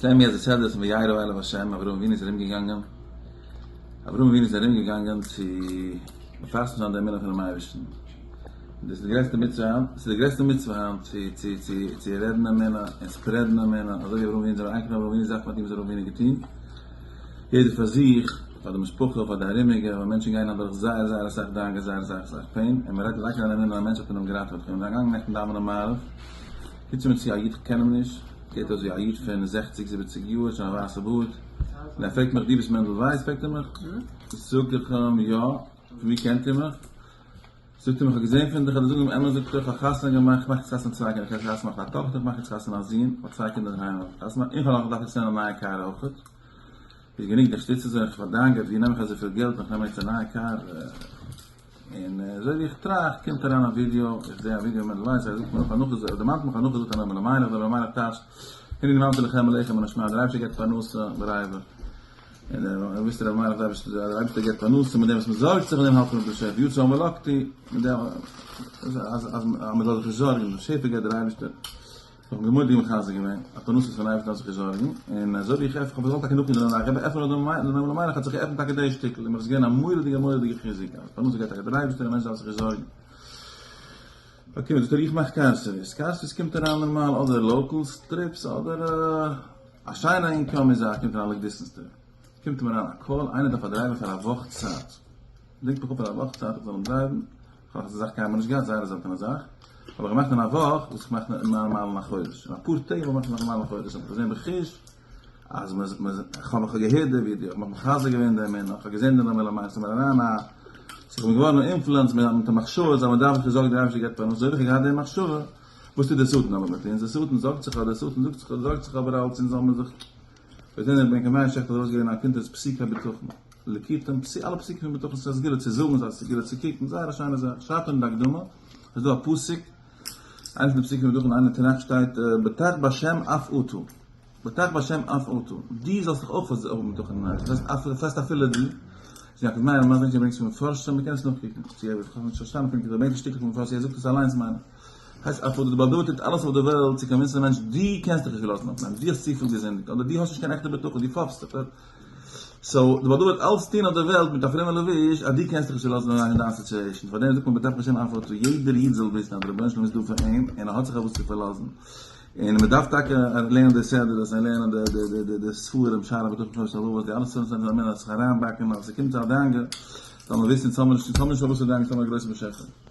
שטעל מיר אז די סדר פון וירא אליו השם, אברהם אבינו איז ארום געגאנגען, אברהם אבינו איז ארום געגאנגען צו מפרסם זיין די אמונה פונעם אייבערשטן, און דאס איז די גרעסטע מצוה היינט, עס איז די גרעסטע מצוה היינט צו צו צו צו רעדן אמונה און spread ן אמונה, אזוי ווי אברהם אבינו איז אריינגעקומען אברהם אבינו זאך מיט אים איז אברהם אבינו געטון, יעדער פאר זיך, פאר די משפחה, פאר די ארומיגע, ווייל מענטשן גייען אדורך זייער זייער אסאך דאגות, זייער אסאך אסאך pain, און מען רעדט אזא קליינע אמונה, א מענטש האט מען אים געראטעוועט, כ'בין אריינגעגאנגען נעכטן דאווענען מעריב, קומט צו מיר צו א איד כ'קען אים נישט, זעט אויס ווי א איד פון זעכציג זיבעציג יאר, שוין א ווייסע בארד, און ער פרעגט מיך דו ביסט מענדל ווייס? פרעגט ער מיך, זאג איך אים יא, פון ווי קענט איר מיך? זאגט ער מיך כ'האב געזען פון דיך, כ'וועל דיר זאגן דעם אמת, זאגט ער, כ'האב חתונה געמאכט, כ'מאך יעצט חתונה צוויי קינדער, כ'האב חתונה געמאכט א טאכטער, כ'מאך יעצט חתונה א זון, כ'האב צוויי קינדער אינדערהיים, כ'האב חתונה, און כ'האב נאך געדארפט יעצט נעמען א נייע קאר אויכעט, איז גענוג די שטיצע זיך, כ'האב דאגות, ווי נעם איך אזויפיל געלט, און כ'נעם יעצט א נייע קאר, און אזוי ווי איך טראכט קומט אריין א ווידיאו, איך זעה א ווידיאו מענדל ווייס, ער זאגט מיר אויף א נאך, ער דערמאנט מיך א נאך זאגט א נאמען למיילעך, דער למיילעך טייטשט, הנה נמלטו לכם מלחם מן השמים, דער אייבערשטער געבט פרנסה בריווח, און ער וויסט רבי מיילעך דער אייבערשטער געבט פרנסה מיט דעם וואס מען זארגט זיך, מיט דעם האלט מען אפ די שפע, יצא המלאכתי, מיט דעם אז אז מען זאל זיך נישט זארגן, די שפע געבט דער אייבערשטער. איך האב געמוטיגט מחזק געווען, א פרנסה פון אייבערשטן דארף זיך נישט זארגן, און אזוי ווי איך עפן, כ'האב געזאלט טאקע נאכגיין די נאכט, אבער עפענען דעם נועם אלימלך האט זיך געעפנט טאקע די שטיקל, און מיר איז געווען א מורא'דיגע מורא'דיגע חיזוק, אז פרנסה געבט טאקע דער אייבערשטער און מענטש דארף זיך נישט זארגן. okay, זאגט ער איך מאך car service, car service קומט אריין נארמאל אדער local trips אדער א שיינע income איז א קומט אריין long distance trip, קומט אים אריין א call איינער דארף א driver פאר א וואך צייט, דרינגט מיך אפ פאר א וואך צייט איך זאל אים drive ן, כ'האב אזא זאך קיינמאל נישט געהאט, זייער א זעלטענע זאך, האב איך געמאכט אין א וואך וואס איך מאך נארמאל אין א חודש, אין אפאר טעג האב איך געמאכט נארמאל אין א חודש, האב איך געזען בחוש אז מ'איז, כ'האב מיך געהערט די ווידיאו, כ'האב מיך מחזק געווען דערמיט, כ'האב געזען די נארמאלע מעשה, ס'איז מיר אריין א, ס'איז מיר געווארן influence מיט א מחשבה אז מ'דארף זיך נישט זארגן דער אייבערשטער געבט פרנסה, אזוי ווי כ'האב געהאט די מחשבה, וואס טוט דער שטן אבער מיט אונז, דער שטן זארגט זיך, דער שטן זאגט זיך, זארגט זיך אבער אלץ אונז זאל מען זיך. ביי דעם רבי מאיר שעכט האט ארויסגעגעבן א קונטרס פסוקי בטחון, ליקוטים, אלע פסוקים פון בטחון, ס'איז א סגולה צו זאגן, ס'איז א סגולה צו קוקן, זייער א שיינע זאך, שרייבט ער אין די הקדמה, ס'איז דא א פסוק, איינע פון די פסוקים פון בטחון, איינער תנך שטייט, בטח בהשם אף אתה, בטח בהשם אף אתה, דו זאלסט דיך אויך האבן בטחון אין אייבערשטן, דאס הייסט דאס הייסט אפילו דו, איז יעקב מאיר מזל געברענגט פון מפרשים, מ'קען עס נאכקוקן, צו ער, כ'האב נישט פארשטאנען פונקטליך, ער ברענגט א שטיקל פון מפרשים, ער זאגט עס אליינס מיין איך. הייסט א פאר די בעל דבר טוט אלעס אויף די וועלט צו convince ן א מענטש דו קענסט דיך נישט פארלאזן אויף אים, דו האסט צופיל געזינדיגט אדער דו האסט נישט קיין עכטע בטחון דו פאפסט דיך, so די בעל דבר וועט אלץ טון אויף די וועלט מיט א פרומע לבוש אז דו קענסט דיך נישט פארלאזן אויף אים אין דיין situation, פארדעם זאגט מען בטח בשם אף אתה יעדער איד זאל וויסן אז דער רבונו של עולם איז דא פאר אים און ער האט זיך אויף וואס צו פארלאזן, און מען דארף טאקע לערנען די סדרות און לערנען די די ספרים שער הבטחון חובת הלבבות די אלע ספרים זענען אמונה זיך אריינבאקן אז ס'קומט צו א דאגה זאל מען וויסן אונז האבן נישט אונז האבן נישט אויף וואס צו דאגה'ן אונז האבן א גרויסן באשעפער.